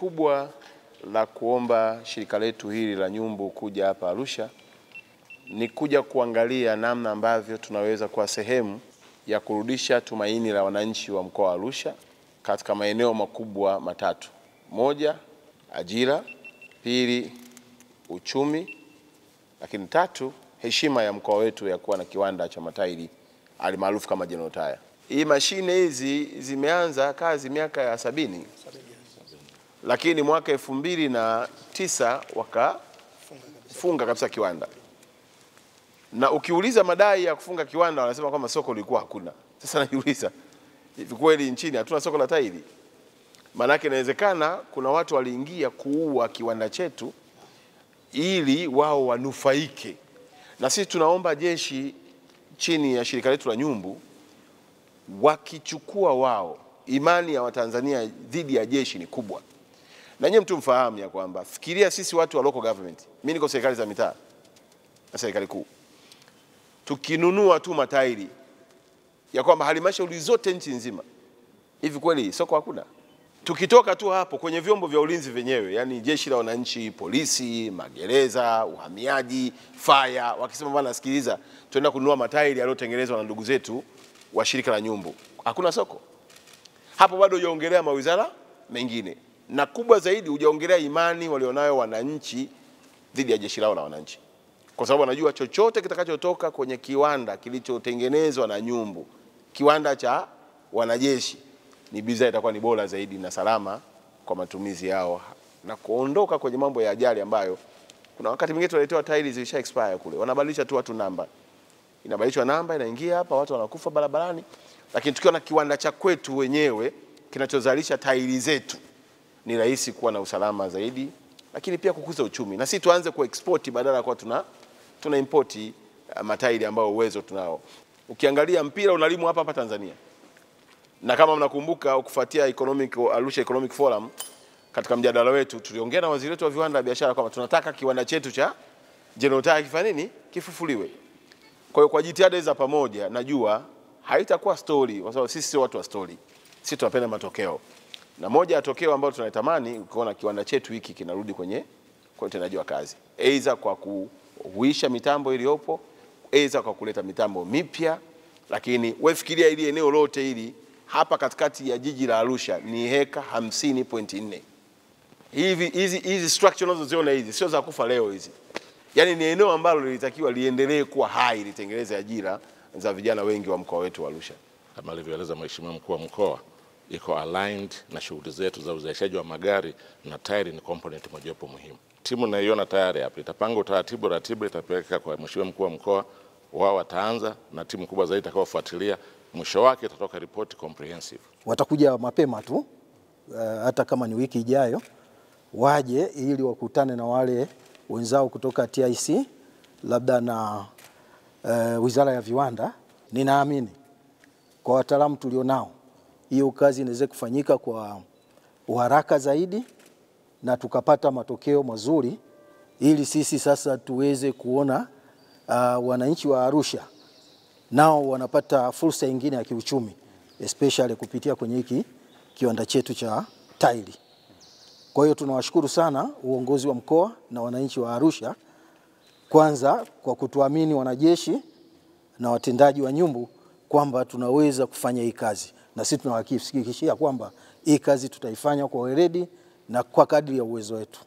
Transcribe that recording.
Kubwa la kuomba shirika letu hili la Nyumbu kuja hapa Arusha ni kuja kuangalia namna ambavyo tunaweza kuwa sehemu ya kurudisha tumaini la wananchi wa mkoa wa Arusha katika maeneo makubwa matatu. Moja, ajira; pili, uchumi; lakini tatu, heshima ya mkoa wetu ya kuwa na kiwanda cha matairi alimaarufu kama General Tyre. Hii mashine hizi zimeanza kazi miaka ya 70. Lakini mwaka 2009 wakafunga kabisa kiwanda. Na ukiuliza madai ya kufunga kiwanda wanasema kwamba soko lilikuwa hakuna. Sasa najiuliza, hivi kweli nchini hatuna soko la tairi? Maana inawezekana kuna watu waliingia kuua kiwanda chetu ili wao wanufaike. Na sisi tunaomba jeshi chini ya shirika letu la Nyumbu wakichukua wao, imani ya Watanzania dhidi ya jeshi ni kubwa. Na nyinyi mtu mfahamu ya kwamba fikiria sisi watu wa local government, mimi niko serikali za mitaa na serikali kuu, tukinunua tu matairi ya kwamba halmashauri zote nchi nzima, hivi kweli soko hakuna? Tukitoka tu hapo kwenye vyombo vya ulinzi vyenyewe, yani jeshi la wananchi, polisi, magereza, uhamiaji, fire, wakisema bwana sikiliza, tunaenda kununua matairi yaliyotengenezwa na ndugu zetu wa shirika la Nyumbu, hakuna soko. Hapo bado hujaongelea mawizara mengine, na kubwa zaidi hujaongelea imani walionayo wananchi dhidi ya jeshi lao la wananchi, kwa sababu wanajua chochote kitakachotoka kwenye kiwanda kilichotengenezwa na Nyumbu, kiwanda cha wanajeshi, ni bidhaa itakuwa ni bora zaidi na salama kwa matumizi yao, na kuondoka kwenye mambo ya ajali ambayo kuna wakati mwingine tunaletewa tairi zilisha expire kule, wanabadilisha tu watu namba, inabadilishwa namba inaingia hapa, watu wanakufa barabarani. Lakini tukiwa na kiwanda cha kwetu wenyewe kinachozalisha tairi zetu, ni rahisi kuwa na usalama zaidi, lakini pia kukuza uchumi. Na sisi tuanze kuexport badala ya kuwa tuna import matairi ambayo uwezo tunao. Ukiangalia mpira unalimwa hapa hapa Tanzania. Na kama mnakumbuka kufuatia Arusha Economic Forum, katika mjadala wetu tuliongea na waziri wetu wa viwanda na biashara kwamba tunataka kiwanda chetu cha General Tyre kifanye nini? Kifufuliwe. Kwa hiyo kwa jitihada za pamoja najua haitakuwa story, kwa sababu sisi sio watu wa story. Sisi tunapenda matokeo. Na moja ya tokeo ambalo tunaitamani ukiona kiwanda chetu hiki kinarudi kwenye kwa utendaji wa kazi, aidha kwa kuhuisha mitambo iliyopo, aidha kwa kuleta mitambo mipya. Lakini wewe fikiria ili eneo lote hili hapa katikati ya jiji la Arusha ni heka 50.4. Hivi hizi structure unazoziona hizi sio za kufa leo hizi. Yaani ni eneo ambalo lilitakiwa liendelee kuwa hai, litengeneze ajira za vijana wengi wa mkoa wetu wa Arusha. Kama alivyoeleza Mheshimiwa Mkuu wa Mkoa, iko aligned na shughuli zetu za uzalishaji wa magari, na tairi ni component mojawapo muhimu. Timu naiona tayari hapa, itapanga utaratibu, ratiba itapeleka kwa Mheshimiwa Mkuu wa Mkoa, wao wataanza na timu kubwa zaidi itakayofuatilia. Mwisho wake itatoka report comprehensive. Watakuja mapema tu, hata kama ni wiki ijayo, waje ili wakutane na wale wenzao kutoka TIC labda na Wizara ya Viwanda. Ninaamini kwa wataalamu tulionao hiyo kazi inaweza kufanyika kwa uharaka zaidi na tukapata matokeo mazuri, ili sisi sasa tuweze kuona wananchi wa Arusha nao wanapata fursa nyingine ya kiuchumi, especially kupitia kwenye hiki kiwanda chetu cha tairi. Kwa hiyo tunawashukuru sana uongozi wa mkoa na wananchi wa Arusha, kwanza kwa kutuamini wanajeshi na watendaji wa Nyumbu kwamba tunaweza kufanya hii kazi, na sisi tunawahakikishia kwamba hii kazi tutaifanya kwa weledi na kwa kadri ya uwezo wetu.